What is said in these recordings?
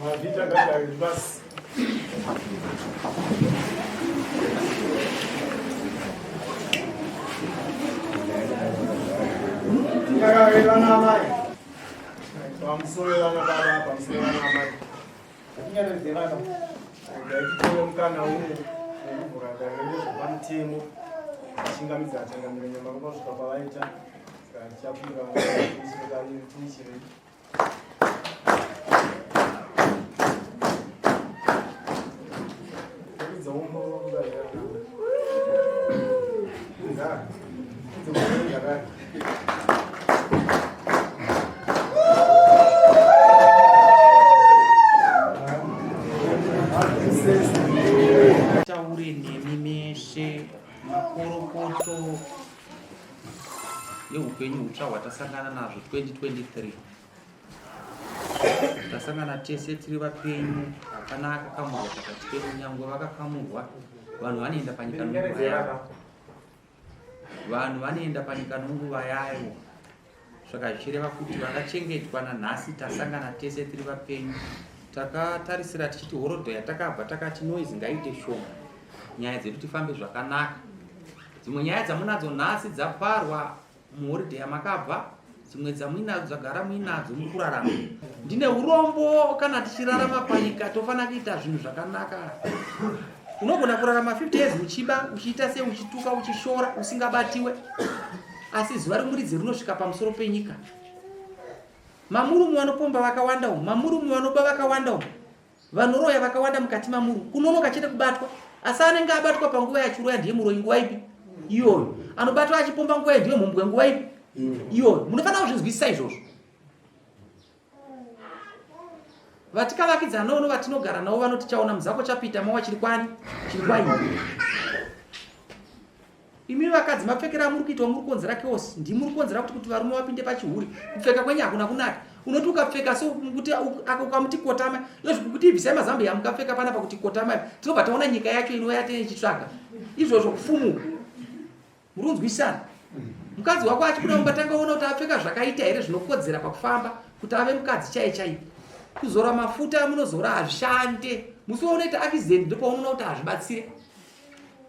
Mazvita ngagare pasi. Ngagare vana amai. Pamusoro vana baba, pamusoro vana amai. Tinyaradze vana. Ndaitore mukana uno wekuvhura dare nezvepamutemo. Tichingamidza changamire nyama kusvika pavaita. Saka tichakumbira tichirei. Taure nemi meshe makorokoto yeupenyu hutsva hwatasangana nazvo 2023 tasangana tese tiri vapenyu hapana akakamurwa pakati pedu nyangwe vakakamurwa vanhu vanoenda panyika nonguva yavo vanhu vanoenda panyika nonguva yayo saka zvichireva kuti vakachengetwa nanhasi tasangana tese tiri vapenyu takatarisira tichiti horodho yatakabva takati noise ngaiite shoma nyaya dzedu tifambe zvakanaka Dzimwe nyaya dzamunadzo nhasi dzaparwa muholiday yamakabva, dzimwe dzamuinadzo dzagara muinadzo muri kurarama. Ndine urombo kana tichirarama panyika tofanira kuita zvinhu zvakanaka. Unogona kurarama 50 years uchiba, uchiita sei, uchituka, uchishora, usingabatiwe, asi zuva remuridzi rinosvika pamusoro penyika. Mamurume vanopomba vakawanda umu, mamurume vanoba vakawanda umu. Vanoroya vakawanda mukati mamuru kunonoka chete kubatwa asi anenge abatwa panguva yachiroya ndiye muroyi nguva ipi iyoyo anobatwa achipomba nguva ndiye mhombwe nguva ipi iyoyo munofanira kuzvinzwisisa izvozvo vatikavakidzana navo vatinogara navo vanoti chaona muzako chapita mawa chiri kwani chiri kwaini Imi vakadzi mapfekero amuri kuitwa muri kukonzera chaos ndimi muri kukonzera kuti kuti varume vapinde pachihure kupfeka kwenyu hakuna kunaka unoti ukapfeka so kuti ukamuti kotama izvo kuti ibvisai mazambiya amukapfeka panapa kuti kotama tinobva taona nyika yacho inouya tichitsvaga izvozvo kufumuka muri kunzwisana mukadzi wako achibuda mumba tanga ona kuti apfeka zvakaita here zvinokodzera pakufamba kuti ave mukadzi chaiye chaiye kuzora mafuta amunozora hazvishande musi waunoita accident ndopaunoona kuti hazvibatsire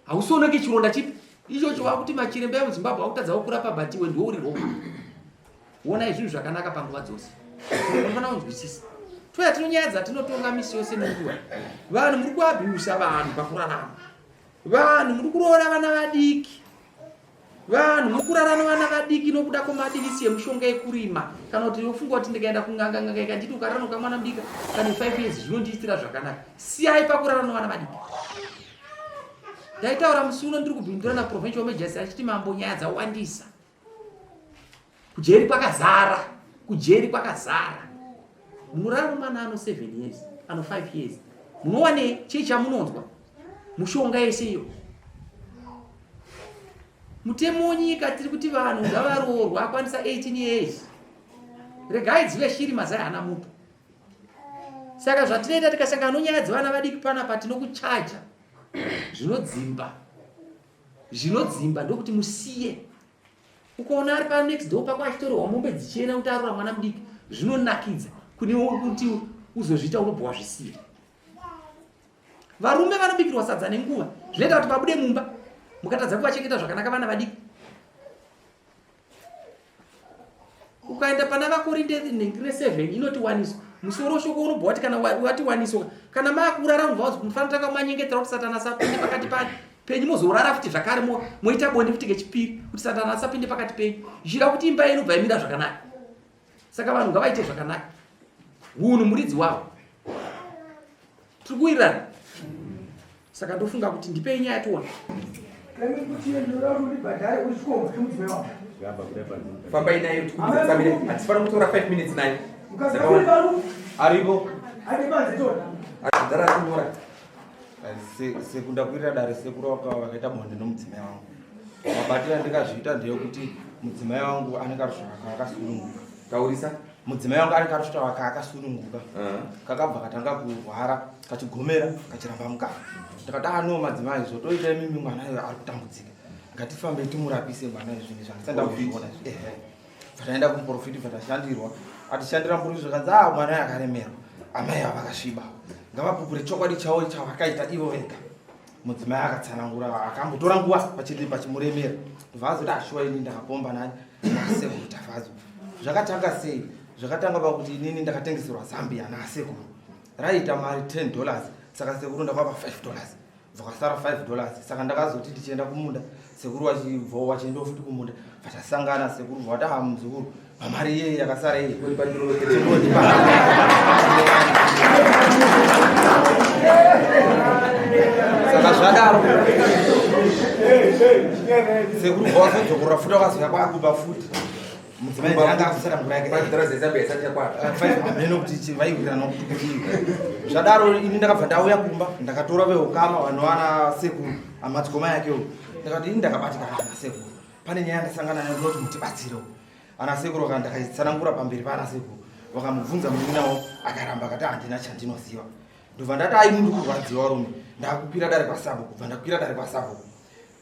hausioneke chironda chipi ichocho wakuti machiremba emuzimbabwe akutadza kukurapa but iwe ndiwe uri wrong wonai zvinhu zvakanaka panguva dzose unofanira kunzwisisa toya tino nyaya dzatinotonga misi yose nenguva vanhu muri kuabhiusa vanhu pakurarama vanhu muri kuroora vana vadiki Vanhu mukurara nevana vadiki nokuda kwemadirisi emushonga ekurima kana kuti yofunga kuti ndikaenda kun'anga n'anga ikanditi ukarara nokamwana mudika kane 5 years zvinondiitira zvakanaka. Siyai pakurara nevana vadiki. Ndaitaura musi uno ndiri kubhindura naprovincial majors achiti mambo nyaya dzawandisa. Kujeri kwakazara, kujeri kwakazara. Munorara nomwana ano 7 years, ano 5 years. Munowanei? Chii chamunonzwa? Mushonga yese iyo. Mutemo wenyika tiri kuti vanhu ngavaroorwa akwanisa 18 years. Regai dzive shiri mazai hana muto. Saka zvatinoita tikasangana nonyaya dzevana vadiki panapa tinokuchaja zvinodzimba. Zvinodzimba ndokuti musiye. Ukaona ari panext door pako achitorerwa mombe dzichienda kuti arora mwana mudiki zvinonakidza kune kuti uzozviita unobva wazvisiya. Varume vanobikirwa sadza nenguva zvinoita kuti vabude mumba mukatadza kuvachengeta zvakanaka vana vadiki. Ukaenda pana vaKorinde nhengire 7 inoti waniso musoro shoko unobva wati kana wati waniso kana maakurara unobva wazi mufanira tanga manyengetera kuti satani asapinde pakati pani penyu mozorara futi zvakare moita bonde futi kechipiri kuti satani asapinde pakati penyu zvichida kuti imba yenyu bva imira zvakanaka saka vanhu ngavaite zvakanaka. Hunhu muridzi wavo. Tiri kuwirirana. Saka ndofunga kuti ndipei nyaya tione. Fambai naye tikudzamire. Hatifanira kutora 5 minutes naye. Aripo. Adhara kunyora. Sekunda kuirira dare sekuru wakava vakaita bonde nomudzimai wangu. Mabatiro andikazviita ndeyekuti mudzimai wangu anenge ari zvakasununguka. Taurisa. Mudzimai wangu anenge ari kusvika akasununguka. Kakabva katanga kurwara kachigomera kachiramba mukaka. Ndakati ah no madzimai zvotoita imimi mwana uyo ari kutambudzika. Ngatifambe timurapise mwana uyu zvinhu zvandisati ndambozviona izvi. Ehe. Bva taenda kumuprofiti bva tashandirwa. Atishandira muprofiti zvakanzi ah mwana uyu akaremerwa. Amai ava vakasviba. Ngavapupure chokwadi chavo chavakaita ivo vega. Mudzimai akatsanangura akambotora nguva pachiri pachimuremera. Ndobva azoti ashuwa ini ndakapomba nani nasekuru Tafadzwa. Zvakatanga sei? Zvakatanga pakuti inini ndakatengeserwa Zambia nasekuru. Raiita mari 10 dollars saka sekuru ndakavapa 5 dollars. Zvakasara 5 dollars saka ndakazoti ndichienda kumunda sekuru vachibva vachiendawo futi kumunda vatasangana sekuru vati ah muzukuru pamari iyeye yakasara iyi chinondipa. Saka zvadaro sekuru vazodzokorora futi vakazouya kwakuba futi mudzimai ndiye anga akusara mvura yake. Five dollars yeZambia isati yakwana. Five hameno kuti vaiwirirana kuti kudii. Zvadaro ini ndakabva ndauya kumba ndakatora veukama vanowana sekuru amadzikoma yake uyu. Ndakati ini ndakabatikana nasekuru. Pane nyaya yandasangana nayo ndinoti mutibatsirewo. Ana sekuru vakati ndakaitsanangura pamberi paana sekuru. Vakamubvunza munin'ina wavo akaramba akati handina chandinoziva. Ndobva ndati ai muri kurwadziwa varume. Ndakukwira dare kwasabhuku kubva ndakwira dare kwasabhuku.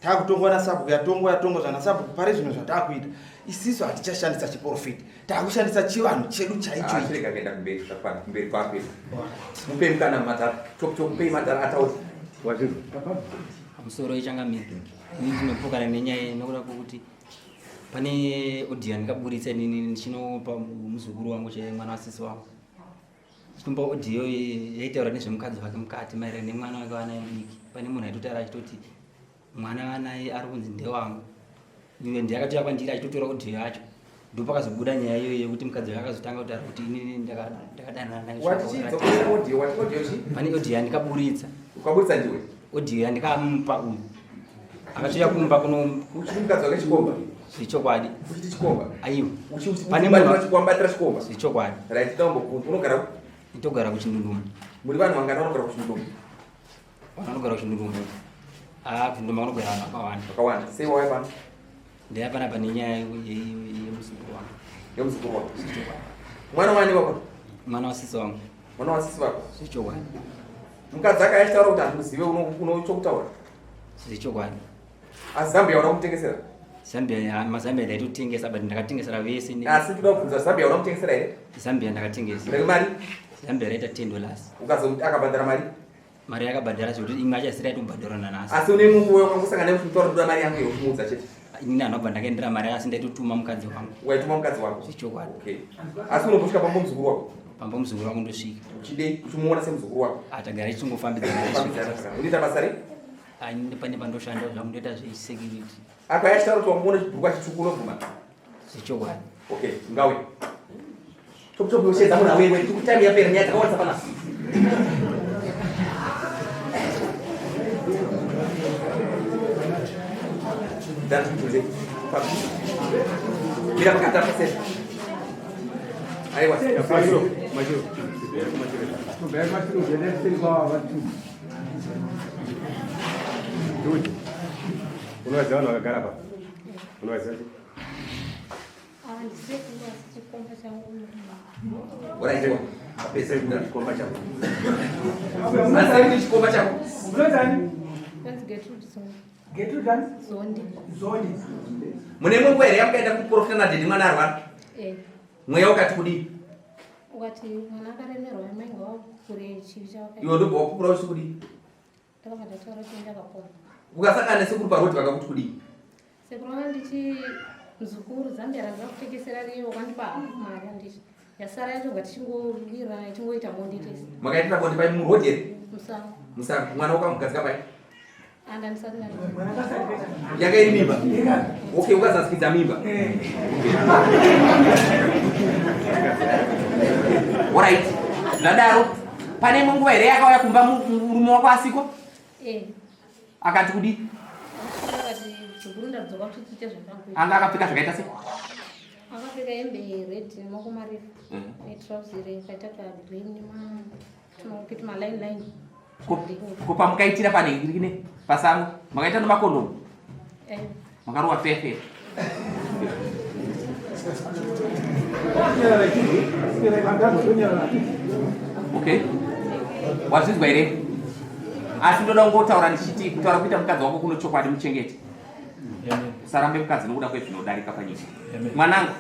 Takutongwa nasabhuku yatongwa yatongwa zvana sabhuku pari zvino zvatakuita. Isisu hatichashandisa chiporofita. Takushandisa chivanhu chedu chaicho Ah, ichi. chirega kuenda kumberi zvakwana kumberi kwapera. Mupei mukana madhara. Chop chop mupei madhara ataure. Wazvinzwa? Pamusoro ichangamire. Ini ndinopokana nenyaya iyi nokuda kwokuti pane audio yandikaburitsa inini ndichinopa muzukuru wangu chaiye mwana wasisi wangu. Chinomba audio iyi yaitaura nezvemukadzi wake mukati maererano nemwana wake waanaye mudiki. Pane munhu aitotaura achitoti mwana waanaye ari kunzi ndewangu. Iwe ndiye akatouya kwandiri achitotora audio yacho. Ndopakazobuda nyaya iyoyo yekuti mukadzi wake akazotanga kutaura kuti inini ndakadanana naye. Wati chii? Dzokorera audio, wati audio chii? Pane audio yandikaburitsa. Ukaburitsa ndiwe? Audio yandikamupa uyu. Akatouya kumba kuno Uchiti mukadzi wake chikomba? Zvechokwadi. Uchiti chikomba? Aiwa. Uchi Pane munhu wamubatira chikomba? Zvechokwadi. Right, tombo, unogara ku? Ndogara kuChindunduma. Muri vanhu vangani vanogara kuChindunduma? Vanhu vanogara kuChindunduma. Ah, kuChindunduma vanogara vanhu vakawanda. Vakawanda. Sei wauya pano? Ndauya panapa nenyaya yemuzukuru wangu. Yemuzukuru wako? Zvechokwadi. Mwana wani wako? Mwana wasisi wangu. Mwana wasisi vako? Zvechokwadi. Mukadzi ake achitaura kuti handikuzive unochokutaura? Zvechokwadi. Asi Zambia hauna kumutengesera? Zambia ya, maZambia ndaitotengesa but ndakatengesera vese ne Asi ndoda kubvunza Zambia hauna kumutengesera here? Zambia ndakatengesa. Reke mari? Zambia raita 10 dollars. Ukazomuti akabhadhara mari? Mari yakabhadhara zvekuti imwe yacho isiri yaitobhadharwa nanhasi. Asi une munguva wakangosangana nekuti mutaura ndoda mari yangu yekumuudza chete. Inini anobva ndakaendera mari asi ndaitotuma mukadzi wangu. Waituma mukadzi wako? Zvechokwadi. Okay. Asi unombosvika pamba muzukuru wako? Pamba muzukuru wangu ndosvika. Uchidei? Uchimuona semuzukuru wako? Ah, tagara tichingofambidzana. Fambidzana zvakanaka. Unoita basa rei? Ah, ini pane pandoshanda zvangu ndoita zvesecurity. Apa yachitaura kuti wamuona chibhurukwa chitsvuku unobvuma? Zvechokwadi. Okay, ngawe. Chop chop yoshedza munhu auye wewe time yapera nyaya dzakawandisa panapa. Dana kutunze. Mira pakati apa sasa. Aiwa. Majiro, majiro. Dude. Unowaziva vanhu vakagara pa? Unowaziva chi? Alright. Apese chikomba chako. Asai chikomba chako. Unozani? Hanzi Gertrude Zondi. Gertrude ani? Zondi. Zondi. Mune munguva here yamukaenda kuprofita nadhedhi mwana arwara? Eh. Mweya ukati kudii? Ukati mwana akaremerwa amai ngavakure chivi chavo. Iwe ndobva wakukura uchiti kudii? Ndakabva ndataura kuti ndakapona. Ukasangana nesekuru parodi vakakuti kudii? Sekuru vakandichi muzukuru Zambia randira kutengesera riyo wakandipa hafu mari andichi. Yasara yacho ngatichingowirirana ichingoita bonde tese. Makaitira bonde pai murodhi here? Musango. Musango. Mwana wakamugadzika pai? Anda ndisati ndati. Yanga iri mimba? Okay, ukazasikidza mimba. Alright. Zvadaro pane imwe nguva here yakauya kumba murume wako asiko? Eh. Akati kudii? Anga akapfeka zvakaita sei? Akapfeka hembe red nemaoko marefu netrouse rekaita kagreen nemakuti maline line. Ko pamukaitira panhingirine pasango makaita nemakondomu? Eh. Makarova fefe. Okay. Wazvinzwa here? Asi ndoda kungotaura ndichiti kutaura kuita mukadzi wako kuno chokwadi muchengete. Usarambe mukadzi nokuda kwezvinodarika panyika. Mwanangu,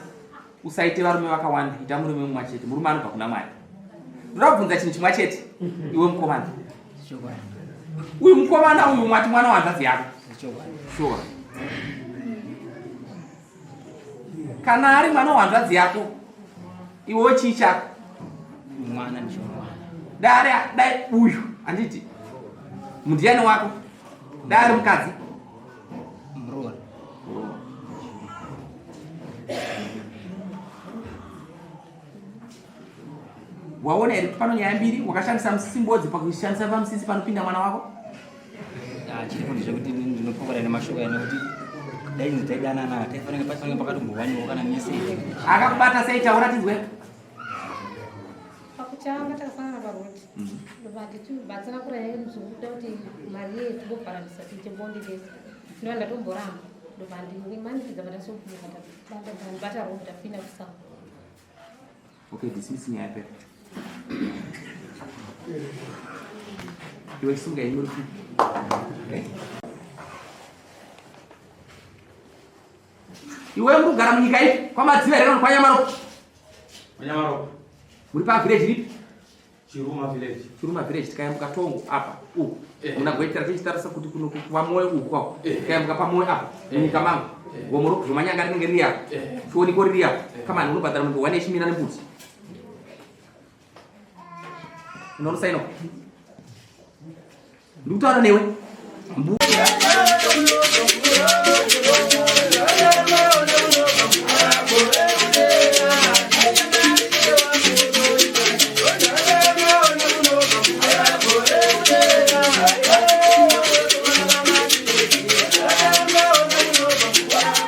usaite varume vakawanda, ita murume mumwe chete. Murume anobva kuna Mwari. Ndoda kubvunza chinhu chimwe chete iwe mukomana. Uyu mukomana uyu mwati mwana wanzadzi yako. Sure. Kana ari mwana wanzadzi yako, iwe chii chako? Mwana ndichomwana. Dare dai uyu handiti mundiani wako? Dai ari mukadzi. Muroora. Waona here kuti pano nyaya mbiri wakashandisa musimbodzi pakushandisa pamusisi panopinda mwana wako? Ah, chiripo ndechekuti ndinopokana nemashoko aya nekuti dai nzi taidanana taifanira paifanira pakatombowaniwa kana message. Akakubata sei taura tinzwe. Pakutanga takasangana parodi. Ndobva nditi kura yai muzukuru kuti mari yei timbobharanisa tiite bonde tese. Ndobva ndatomboramba. Ndobva ndimanikidza pandasobuka ndabata road ndapinda kusango. Okay, dismiss nyaya yapera. Iwe sunga ini muri Iwe muri kugara munyika ipi? Kwamadziva here kana kwaNyamaropa? KwaNyamaropa. Muri pavillage ripi? Chiruma village. Chiruma village tikayambuka Tongo apa uku. Eh. Muna goitira tichitarisa kuti kuno kwaMoyo uku kwako. Eh. Tikayambuka paMoyo apa Eh. munyika mangu. Eh. Gomo rokuZvomanyanga rinenge riri apa. Eh. Chioniko riri apa. Eh. Come on, unobhadhara munhu one yechimina nembuti. Unonosaina. Ndikutaura newe. Mbuya.